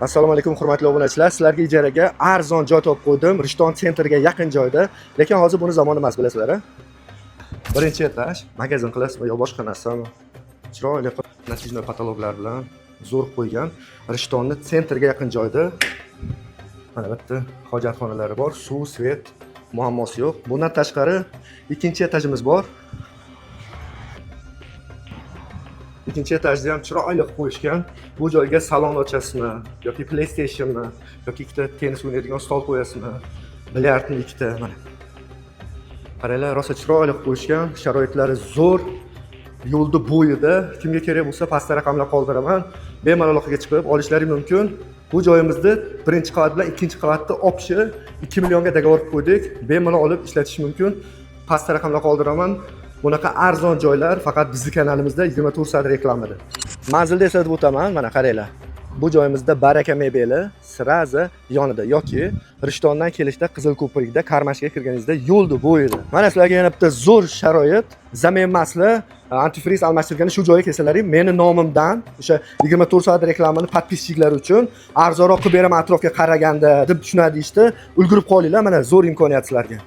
Assalomu alaykum, hurmatli obunachilar. Sizlarga ijaraga arzon joy topib qo'ydim. Rishton центр ga yaqin joyda. Lekin hozir buni zamoni emas, bilasizlar, a? Birinchi etaj, magazin qilasizmi yo boshqa narsami? Chiroyli qilib натяжной потолок lar bilan zo'r qo'ygan. Rishtonni центр ga yaqin joyda. Mana bitta hojatxonalari bor, suv, свет muammosi yo'q. Bundan tashqari ikkinchi etajimiz bor. Ikkinchi etajni ham chiroyli qilib qo'yishgan. Bu joyga salon ochasizmi yoki PlayStationmi yoki ikkita tennis o'ynaydigan stol qo'yasizmi, bilyardni ikkita mana. Qaranglar, rosa chiroyli qilib qo'yishgan, sharoitlari zo'r. Yo'lni bo'yida kimga kerak bo'lsa, pastda raqamlar qoldiraman. Bemalol aloqaga chiqib olishlari mumkin. Bu joyimizda birinchi qavat bilan ikkinchi qavatni общий 2 millionga договор qilib qo'ydik. Bemalol olib ishlatish mumkin. Pastda raqamlar qoldiraman. Bunaqa arzon joylar faqat bizni kanalimizda 24 soat reklamada. Manzilda eslatib o'taman, mana qaranglar. Bu joyimizda Baraka mebeli сразу yonida yoki Rishtondan kelishda Qizil ko'prikda Karmashga kirganingizda yo'lni bo'yida. Mana sizlarga yana bitta zo'r sharoit. Замен масла, antifriz almashtirgani shu joyga kelsalaring, meni nomimdan o'sha 24 soat reklamani подписчик lari uchun arzonroq qilib beraman atrofga qaraganda deb tushunadi ishda. Ulgurib qolinglar, mana zo'r imkoniyat sizlarga.